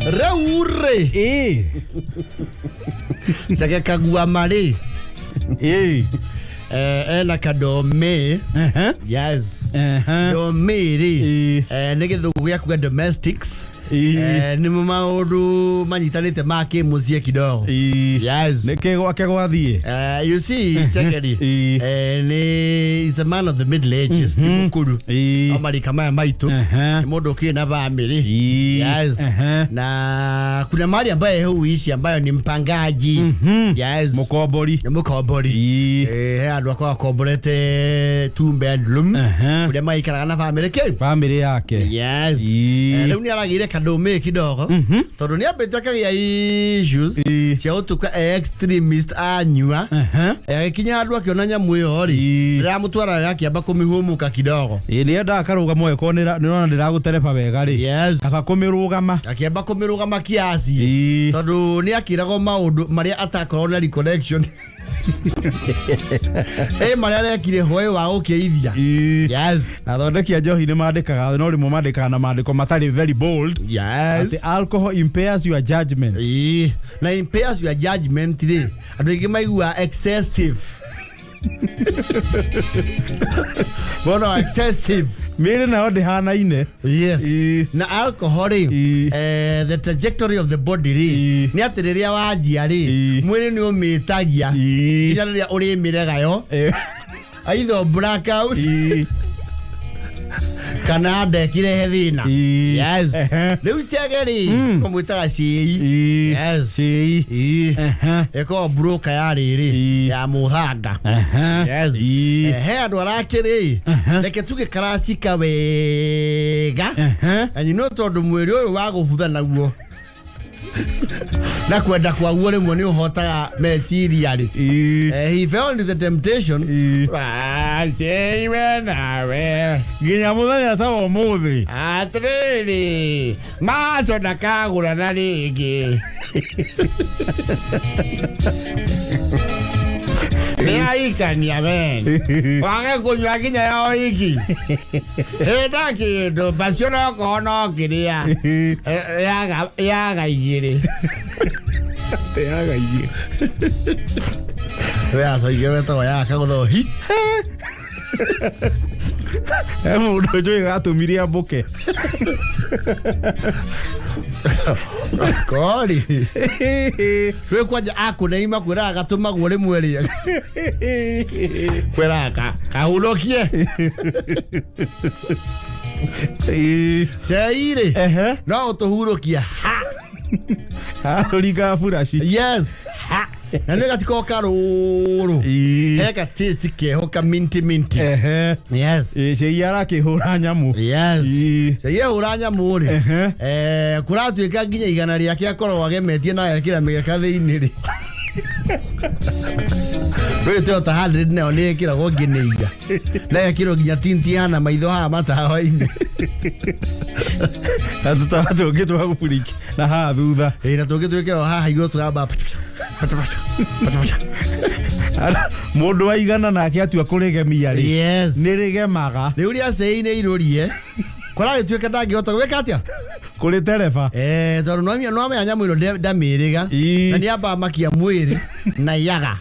Speaker 1: Rĩu rĩ, Chege Kaguama rĩ, ena kadome. Yes, dome rĩ, nĩ gĩthũngũ gĩa kuga domestics. Nĩ maũndũ manyitanĩte ma kĩmũciĩ kidogo. Yes.
Speaker 2: Nĩ kĩ gwake gwathiĩ?
Speaker 1: You see, Chekeri, ni is a man of the middle ages, ti mũkũrũ. No marika maya maitũ, nĩ mũndũ ũkĩrĩ na family. Yes. Na kuna mahali ambaye huishi ambayo ni mpangaji. Yes.
Speaker 2: Mũkombori.
Speaker 1: Nĩ mũkombori. He andũ akoragwo akomborete two bedroom kũrĩa maikaraga na family kĩ
Speaker 2: Bamĩrĩ yake.
Speaker 1: Yes. Rĩu nĩ aragĩire kadome kidogo tondũ nĩ ambĩte akagĩa issues cia gũtuĩka extremist anyua. Agĩkinya handũ akĩona nyamũ ĩyo rĩ, ndĩramũtwara, akĩamba kũmĩhũmũka kidogo.
Speaker 2: Ĩ, nĩ endaga karũgamo ĩkorwo nĩrona ndĩragũtereba wega rĩ, kaba kũmĩrũgama.
Speaker 1: Akĩamba kũmĩrũgama kiasi tondũ nĩ akĩragwo maũndũ marĩa atakorwo na recollection ĩ marĩa arekire hwaĩ wa gũkĩithia. Yes.
Speaker 2: Athondeki a njohi nĩ mandĩkaga, no rĩmwe mandĩkaga na mandĩko matarĩ very bold, atĩ alcohol impairs your judgment.
Speaker 1: Ĩĩ, na impairs your judgment rĩ, andũ aingĩ maiguaga excessive bona excessive.
Speaker 2: Mĩĩrĩ nayo ndĩhanaine.
Speaker 1: Yes. Na alcohol rĩ, the trajectory of the body rĩ, nĩ atĩ rĩrĩa wanjia rĩ, mwĩrĩ nĩ ũmĩtagia nginya rĩrĩa ũrĩmĩrega yo, either blackout kana ndekirehe thĩna. Yes. Rĩu Chege rĩ, ũmwĩtaga cĩi. Yes.
Speaker 2: Cĩi.
Speaker 1: Ĩkoragwo broker ya rĩrĩ, ya mũthanga. Yes. He andũ arakĩrĩ, reke tuge karacika wega, na you know tondũ mwĩrĩ ũyũ wa gũbutha naguo Na kwenda kwaguo rĩmwe nĩ ũhotaga meciria rĩ. He fell into the temptation. Waceiwe nawe.
Speaker 2: Nginya mũthenya ta wa ũmũthĩ.
Speaker 1: Atĩrĩrĩ, maco ndakagũrana rĩngĩ. Nĩ aikania men. Wage kũnyua nginya ya oiki. Ĩnda kĩndũ bacio nokorwo no kĩrĩa. Yaga igĩrĩ.
Speaker 2: Yaga igĩrĩ.
Speaker 1: Yacoigire wetagwo yaga kagũtho hi.
Speaker 2: He mũndũ njũĩ gatũmire ambũke.
Speaker 1: Kori. Rĩu kwanja akũneima kwĩraga gatũmagwo rĩmwe rĩ. Kwĩraga kahurũkie. Cei rĩ. No ũtũhurũkia. Ha.
Speaker 2: Tũringaga buraci.
Speaker 1: Yes. Ha. Na nĩ gatiko karũrũ. He ka taste keho ka minty minty. Yes.
Speaker 2: Cei arakĩhũra nyamũ.
Speaker 1: Yes. Cei ehũra nyamũ rĩ. Kũratuĩka nginya igana rĩake akoragwo agemetie na agekĩra mĩgeka thĩinĩ rĩ. Rĩu Toyota 100 nayo nĩ ĩkĩragwo nginya na ĩgekĩrwo nginya tinti hana maitho haha matawa-inĩ.
Speaker 2: Na tũtawa tũngĩ twa gũburiki na haha thutha.
Speaker 1: Ĩ na tũngĩ twĩkĩragwo haha igũrũ tũgamba.
Speaker 2: Mũndũ wa igana nake atua kũrĩgemia rĩ.
Speaker 1: Yes.
Speaker 2: Nĩ rĩgemaga.
Speaker 1: Rĩu rĩa cei nĩ irũrie. Kũragĩtuĩka ndangĩhota gwĩka atĩa?
Speaker 2: Kũrĩ tereba.
Speaker 1: Tondũ no amenya nyamũ ĩno ndamĩrĩga. Na nĩ ambaga makia mwĩrĩ na yaga.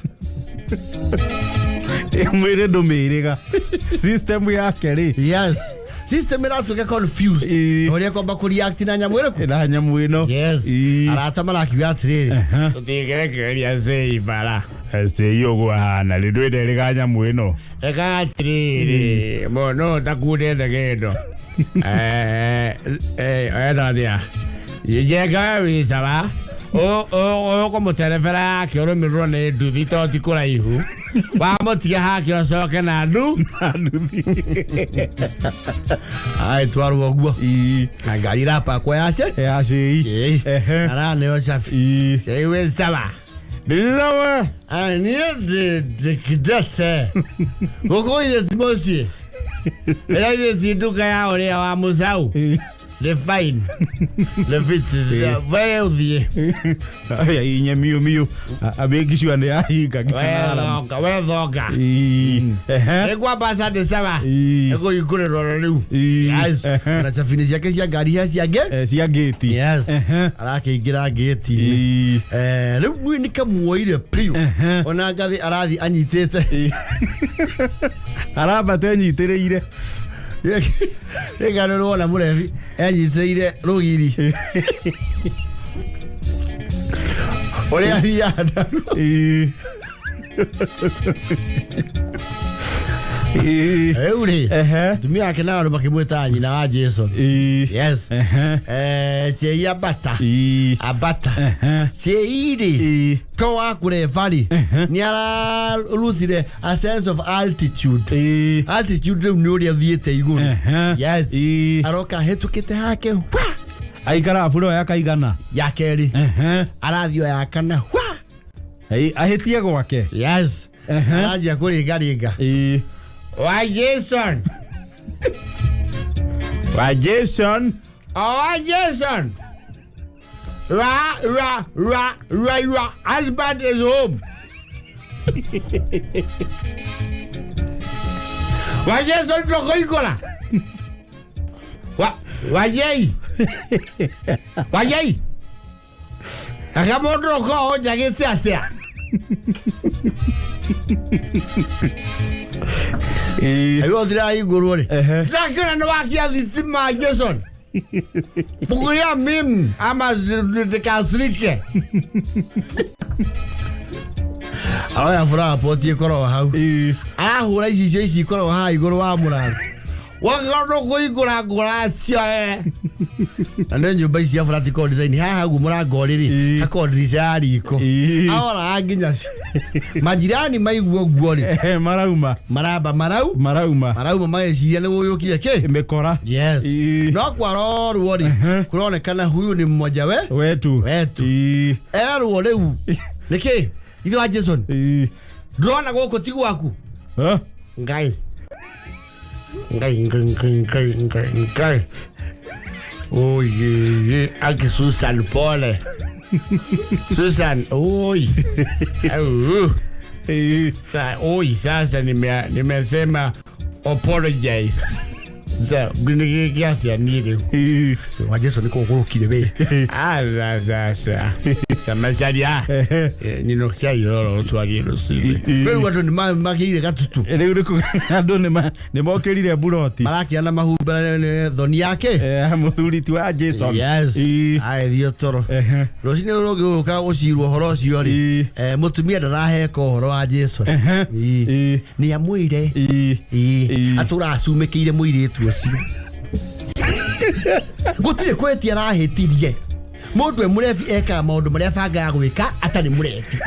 Speaker 2: Mwĩrĩ ndũmĩrĩga. System yake rĩ.
Speaker 1: Yes. System ĩratuĩka confused. Ũrĩa kwamba kũreact na nyamũ ĩrĩkũ?
Speaker 2: Na nyamũ ĩno.
Speaker 1: Yes. Arata marakiuga atĩrĩrĩ. Tũtingĩrekereria cei bara.
Speaker 2: Cei ũguo ahana rĩ ndwĩnderĩga nyamũ ĩno.
Speaker 1: Eka atĩrĩrĩ mũno ũtakundĩte kĩndũ. Etha atĩa? Njenga we wĩ sawa. Ũkũmũterebera yake ũrũmĩrĩrwo nĩ nduthi tondũ ti kũraihu. Wamũtiga hake ũcoke na ndu. Ai twarwo ũguo. Na ngari ĩrapakwo ya ce.
Speaker 2: Ya cei.
Speaker 1: Cei. Araneo cabi. Cei wĩ sawa.
Speaker 2: Ndĩ sawa.
Speaker 1: Niĩ ndĩkindĩte. Gũkũ ithe ti mũciĩ. Ĩra ithe ti nduka ya ũrĩa wa mũcau. The fine. The fit. Wewe ũthiĩ.
Speaker 2: Aya inye miu miu. Ameki sure nĩ yahinga.
Speaker 1: We thoka. Nĩ kwamba Sunday sawa. Ĩkũhingũrĩrwo rĩu. Yes. Na cabini ciake cia ngari cia cia
Speaker 2: cia gate.
Speaker 1: Yes. Arakĩingĩra gate-inĩ. Rĩu niĩ nĩkamuoire biũ. Ona ngathĩ arathiĩ anyitĩte.
Speaker 2: Arambata enyitĩrĩire.
Speaker 1: Rĩga nĩ wona mũrebi enyitĩrĩire rũgiri. Ũrĩa athiaga naruo. Rĩu rĩ, atumia ake nao makĩmwĩtaga nyina wa Jason. Yes. Cei ambata. Ambata. Cei rĩ, to wa kũreba rĩ, nĩ ararucire a sense of altitude. Altitude rĩu nĩ ũrĩa ũthiĩte igũrũ. Yes. Aroka ahĩtũkĩte hake wa.
Speaker 2: Aikara buro ya kaigana.
Speaker 1: Ya kerĩ. Arathiĩ o ya kana wa.
Speaker 2: Ahĩtie gwake.
Speaker 1: Yes. Aranjia kũringaringa. Wa Jason.
Speaker 2: Wa Jason.
Speaker 1: Oh, wa Jason. Ra ra ra ra your husband is home. Wa Jason ndokoikora. Wa wa Jay. Wa Jay. Aka mũndũ ũkoragwo njagĩte atĩa? Rĩu ũtirahingũrwo rĩ. Ndakĩona nĩ wakia thitima Jason. Fungulia mimi ama ndikasirike. Aroya furaha poti ĩkoragwo hau. Arahũra icicio ici ikoragwo haha igũrũ wa mũrango. Wagĩrĩirwo kũhingũra ngũracio na nĩ nyũmba ici cia vertical design haha ũguo mũrango rĩrĩ hakoragwo ndirica ya riko. Aoraga nginya cio majirani maigua ũguo rĩ,
Speaker 2: Marauma.
Speaker 1: Maramba marau.
Speaker 2: Marauma.
Speaker 1: Marauma mageciria nĩ gũgĩũkire kĩ.
Speaker 2: Mĩkora.
Speaker 1: Yes. No kwarorwo rĩ, kũronekana huyu ni mmoja we
Speaker 2: wetu.
Speaker 1: Wetu. Erwo rĩu nĩkĩ ithe wa Jason, ndũrona gũkũ ti gwaku?
Speaker 2: Eh?
Speaker 1: Ngai, ngai, ngai, ngai, ngai, ngai, ngai, oye, aki Susan, pole Susan, oi. Au. Sa, oi, sasa nimesema apologize. Sa nĩgĩke atĩa niĩ rĩu? Wa Jesu nĩ kũgũrũkire we. Ah, sasa samacaria nyinũkia iroro ũtwarie rũcinĩ rĩu andũ nĩ makĩire gatutu.
Speaker 2: Rĩu nĩ andũ nĩ mokĩrire mburoti.
Speaker 1: Marakĩana mahumbĩra nĩ thoni yake.
Speaker 2: Mũthuri ti wa Jason.
Speaker 1: Yes. Agĩthiĩ toro. Rũcinĩ rũrũ rũgĩũka gũcirwo ũhoro ũcio rĩ, mũtumia ndaraheka ũhoro wa Jason. Nĩ amwĩre. Atũra acumĩkĩire mũirĩtu ũcio, gũtirĩ kwĩtia arahĩtirie. Mũndũ e mũrebi ekaga maũndũ marĩa abangaga gwĩka atarĩ mũrebi.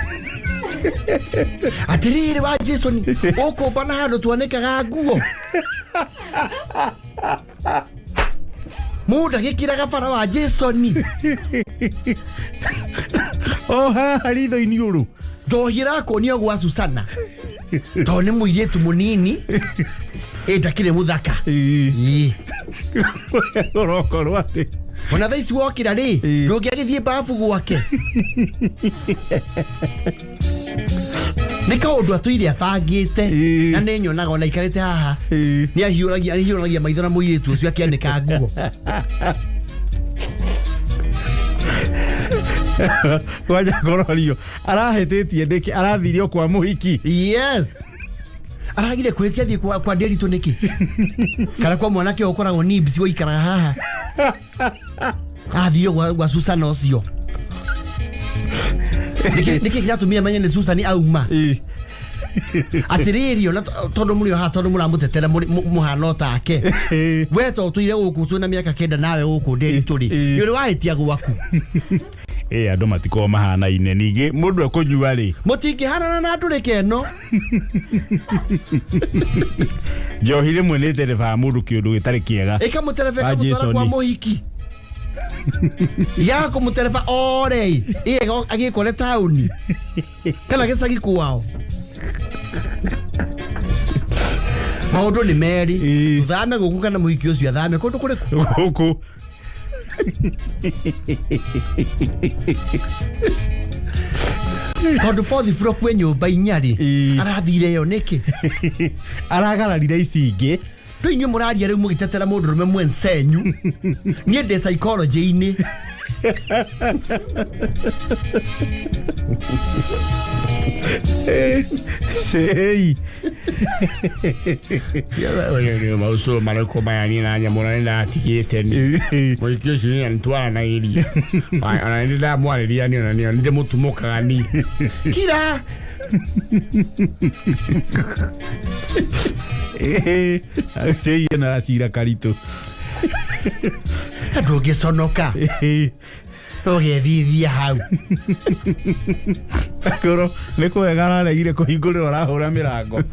Speaker 1: Atĩrĩrĩ, wa Jason, ũkũmba na handũ twanĩkaga nguo, mũndũ agĩkĩraga bara wa Jason.
Speaker 2: O haha ritho-inĩ ũrũ.
Speaker 1: Njohi ĩrakuonia gwa Susana tondũ nĩ mũirĩtu mũnini ĩ ndakĩrĩ mũthaka.
Speaker 2: Ũrokorwo atĩ
Speaker 1: Ona thaa ici wokĩra rĩ, ndũngĩagĩthiĩ babu gwake, nĩ kaũndũ atũire abangĩte. Na nĩ nyonaga ona aikarĩte haha, nĩ ahiũragia maitho na mũirĩtu ũcio akĩanĩka nguo.
Speaker 2: Kwanja kũrorio arahĩtĩtie ndĩkĩ arathirio kwa mũhiki.
Speaker 1: Yes, aragire kwĩtia thiĩ kwa Nderitu nĩkĩ, kana kwa mwanake ũyũ ũkoragwo nibs waikaraga haha. Athire gwa Susan ũcio. Nĩkĩ kĩratũmire menye nĩ Susan auma? Atĩrĩrĩ, ona tondũ mũrĩ o haha, tondũ mũramũtetera mũhana o take, we to ũtũire gũkũ twĩna mĩaka 9 nawe gũkũ Nderitu rĩ, nĩ ũrĩ wahĩtia gwaku?
Speaker 2: Ĩ, andũ matikoragwo mahanaine. Ningĩ mũndũ ekũnyua rĩ,
Speaker 1: Mũtingĩhanana na ndũrĩka ĩno.
Speaker 2: Njohi rĩmwe nĩ ĩterebaga mũndũ kĩũndũ gĩtarĩ kĩega.
Speaker 1: Ĩkamũtereba,
Speaker 2: Wa
Speaker 1: ĩkamũtwara kwa
Speaker 2: Jason.
Speaker 1: Mũhiki ya kũmũtereba ore ĩ agĩkore taũni kana gĩcagi kwao. Maũndũ nĩ merĩ. Tũthame gũkũ kana mũhiki ũcio athame kũndũ kũrĩkũ?
Speaker 2: Gũkũ.
Speaker 1: Tondũ fourth floor kwĩ nyũmba inya rĩ, arathire ĩyo nĩkĩ?
Speaker 2: Aragararire ici ingĩ.
Speaker 1: Rĩu inyuĩ mũraria rĩu mũgĩtetera mũndũrũme mwencenyu, niĩ ndĩ psychology-inĩ.
Speaker 2: Cĩi.
Speaker 3: Mauco marĩkũ maya niĩ na nyamũ na nĩndatigĩte nĩ mũhiki ũcio niĩ nĩtwaranagĩria, ona nĩ ndamwarĩria niĩ, ona nĩ ndĩmũtumũkaga niĩ.
Speaker 1: Kira.
Speaker 2: Cĩi ĩno acira karitũ.
Speaker 1: Na ndũngĩconoka ũgethithia hau?
Speaker 2: Korwo nĩ kũrega araregire kũhingũrĩrwo, arahũra mĩrango.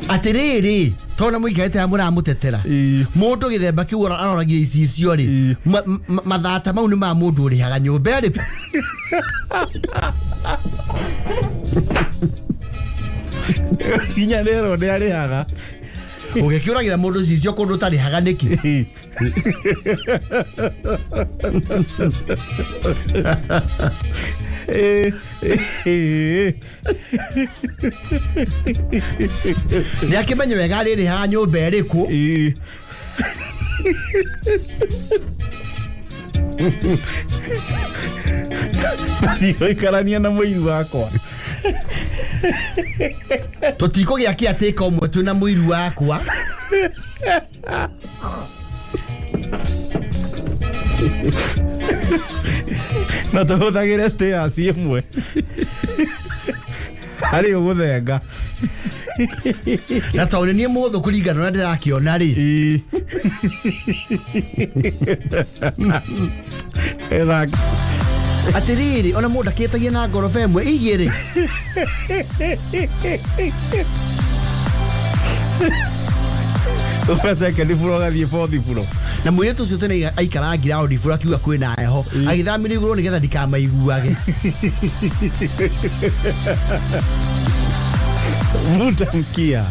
Speaker 1: Atĩrĩrĩ, tondũ mũikarĩte haha mũramũtetera mũndũ gĩthemba kĩu aroragia icicio rĩ, mathata mau nĩ ma mũndũ ũrĩhaga nyũmba ĩrĩkũ?
Speaker 2: Nginya rĩero nĩ arĩhaga.
Speaker 1: Ũgĩkĩũragĩra mũndũ cicio kũndũ ũtarĩhaga nĩkĩ? Nĩ akĩmenye wega arĩrĩhaga nyũmba ĩrĩkũ.
Speaker 2: Ndigũikarania na mũiru wakwa.
Speaker 1: Tũtikũgĩa kĩatĩka ũmwe twĩna mũiru wakwa.
Speaker 2: Na tũhũthagĩre stairs ĩmwe harĩ ũgũthenga.
Speaker 1: Na tondũ nĩ niĩ mũhũthũ kũringana na ũrĩa ndĩrakĩona rĩ.
Speaker 2: Etha
Speaker 1: Atĩrĩrĩ, ona mũndũ akĩtagia na ngoroba ĩmwe igĩrĩ.
Speaker 2: Uma second floor ũgathiĩ fourth floor.
Speaker 1: Na mũirĩtu ũcio tene aikara ground floor akiuga kwĩna heho, agĩthamĩra igũrũ nĩgetha ndikamaiguage.
Speaker 2: Vuta mkia.